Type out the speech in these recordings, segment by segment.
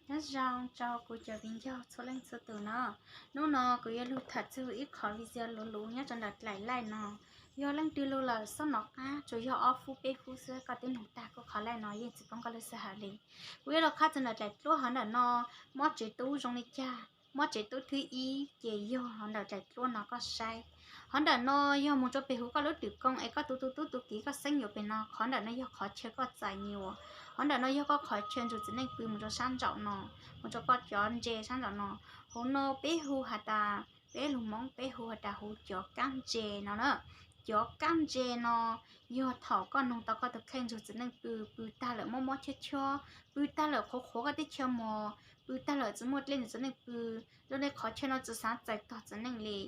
Nyob zoo rau kuv cov viv ncaus txhua leej txhua tus no. Hnub no kuv yuav lug tham txug ib qhov video luv luv nyob rau ntawm dlaim laij no. Yog leej twg lug lawm xob nov qab, tsuas yog ob fub peb fub xwb koj twb nug tag kuv qhov laij no yeej tsis poob koj lub sij hawm li. Kuv yuav lug qha txug ntawm dlaim dluab hov ntawm no, mob tsev tub zoo li cas. Mob tsev tub thwb ib ces yog hov ntawm dlaim dluab no koj saib. Hov ntawm no yog moog rua peg huv koj lub twm koo es koj tu tu tub tu kiv koj xeeb yuav peg no, qhov ntawm no yog qhov chaw koj txais nyuas. Hov ntawm no yog koj qhov chaw nrug txiv neej pw moog rua sab nraum no, moog rua koj cov ntse sab nraum no. Huv no peb hu has tas, peb lug Moob peb hu has tas huv cov kaab ntse no na. Cov kaab ntse no yog thaum koj noog tau koj tug kheej nrug txiv neej pw, pw tag lawm mob mob chab chob, pw tag lawm qhuav qhuav koj teb chaws mos, pw tag lawm tsis muaj dlej nrug txiv neej pw, zoo le qhov chaw no tsis xaav txais tog txiv neej li.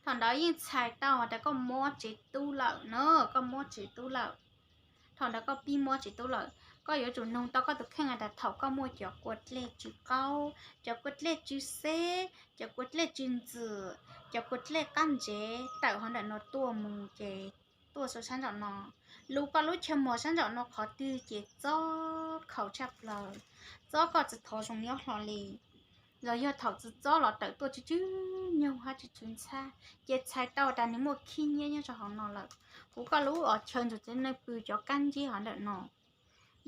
Thaum ntawd yeej txhais tau has tas koj mob tsev tub lawm na, koj mob tsev tub lawm. Thaum ntawd koj pib mob tsev tub lawm, koj yuav tsum noog tau koj tug kheej has tas thaum koj muaj cov kua dlej tsw qaub, cov kua dlej tsw xeb, cov kua dlej tsw ntxwm, cov kua dlej qab ntsev tawm hov ntawm no tuaj moog ces tuaj rua sab nraum no, lug koj lub chaw mos sab nraum no qhov twg ces txob khaus tshaj plaws, txob koj tsis thov zoo nyob hlo li. Los yog thaum tsis txob los tawm tuaj tsw tsw nyoog hab tsw tsw ntxhab, ces txhais tau tas nwg muaj khib nyiab nyob rua hauv no lawm. Huv koj lub os chaw nrug txiv neej pw cov kaab nceb hov ntawm no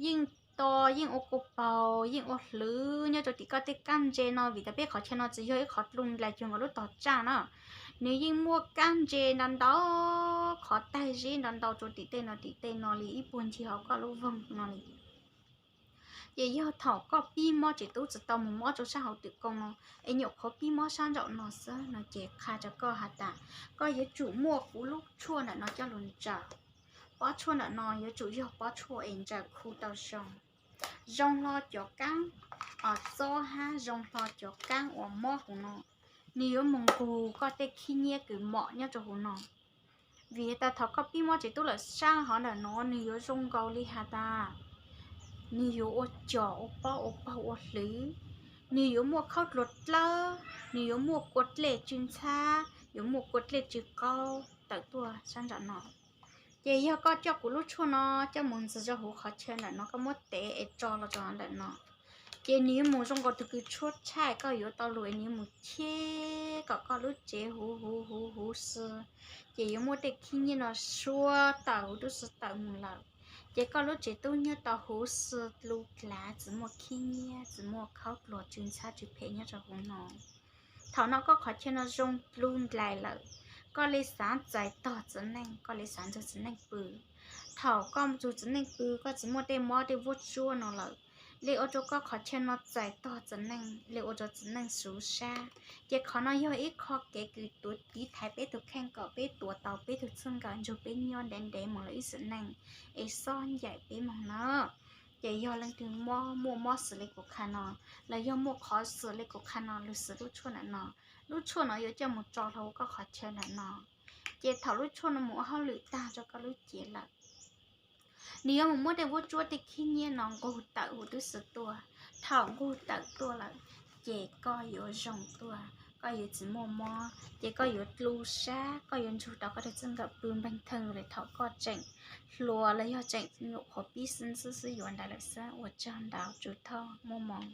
yeej to, yeej ua kua paug, yeej ua hlwv nyob rua tim koj tej kaab ntse no, vim tas peb qhov chaw no tsis yog ib qhov dlub nplaim cuag nkaus lub tog tsaj na. Nwg yeej muaj kaab ntse ntau ntau, qhov taig zeb ntau ntau rua tim tej no tim tej no li ib puag ncig hauv koj lub voog no li. Ces yog thaum koj pib mob tsev tub tsis tau moog mob rua sab hauv twm koo no, es nyuam qhuav pib mob sab nraum no xwb no ces qha rua koj has tas koj yuav tsum muaj kuv lub tshuaj ntawm no coj lug ntsaws. Pob tshuaj ntawm no yuav tsum yog pob tshuaj es ntsaws khu tau zoo. Zoo hlo cov kaab txob hab zoo hlo cov kaab uas mob huv no, nwg yuav moog nqug koj tej khib nyiab kws mom nyob rua huv no. Vim tas thaum koj pib mob tsev tub lawm sab hov ntawm no nwg yuav zoo nkaus li has tas nwg yuav ua cog ua pob ua paug ua hlwv, nwg yuav muaj khaub dluag dlawb, nwg yuav muaj kua dlej tsw ntxhab, yuav muaj kua dlej tsw qaub tawm tuaj sab nraum no. Ces yog koj coj kuv lub tshuaj no coj moog ntxig rua huv qhov chaw ntawm no, koj muab tev es tso los rua ntawm no, ces nwg yuav moog zoo nkaus tug kws tshuab tshaij, koj yuav tau lug es nwg yuav moog cheb kom koj lub tsev huv huv huv huv si. Ces yuav muaj tej khib nyiab no suab tawm huv tub si tawm moog lawm. Ces koj lub tsev tub nyob tau huv si dlub dlav, tsis muaj khib nyiab, tsis muaj khaub dluag tsw ntxhab tsw phem nyob rua huv no. Thaum no koj qhov chaw no zoo dlub nplaim lawm, koj le xaav txais tog txiv neej, koj le xaav nrug txiv neej pw. Thaum koj nrug txiv neej pw koj tsis muaj tej mob tej vuab tsuab no lawm, le ua rua koj qhov chaw no txais tog txiv neej, le ua rua txiv neej suv sab. Ces qhov no yog ib qho kev kws tuav tiv thaiv peb tug kheej kom peb tuav tau peb tug txij nkawm nrug peb nyob ntev ntev moog lawm ib sim neej, es xob ncaim peb moog na. Ces yog leej twg mob, muaj mob xws le kuv qha no, los yog muaj qhov xwm le kuv qha no, lug xws lub tshuaj ntawm no. Lub tshuaj no yuav coj moog tso hlo huv koj qhov chaw ntawm no. Ces thaum lub tshuaj no moog ua hauj lwm tag rua koj lub cev lawm, nwg yuav moog muab tej vuab tsuab tej khib nyiab no nqug tawm huv tub si tuaj. Thaum nqug tawm tuaj lawm, ces koj yuav zoo tuaj, koj yuav tsis muaj mob, ces koj yuav dlub sab, koj yuav nrug tau koj tug txij nkawm pw npeeg theej le thaum koj tseem hluas los yog tseem nyuam qhuav pib xwb xwb xwb yuav ntawd lawm xwb. Ua tsaug ntau, tsum thoj muaj moov.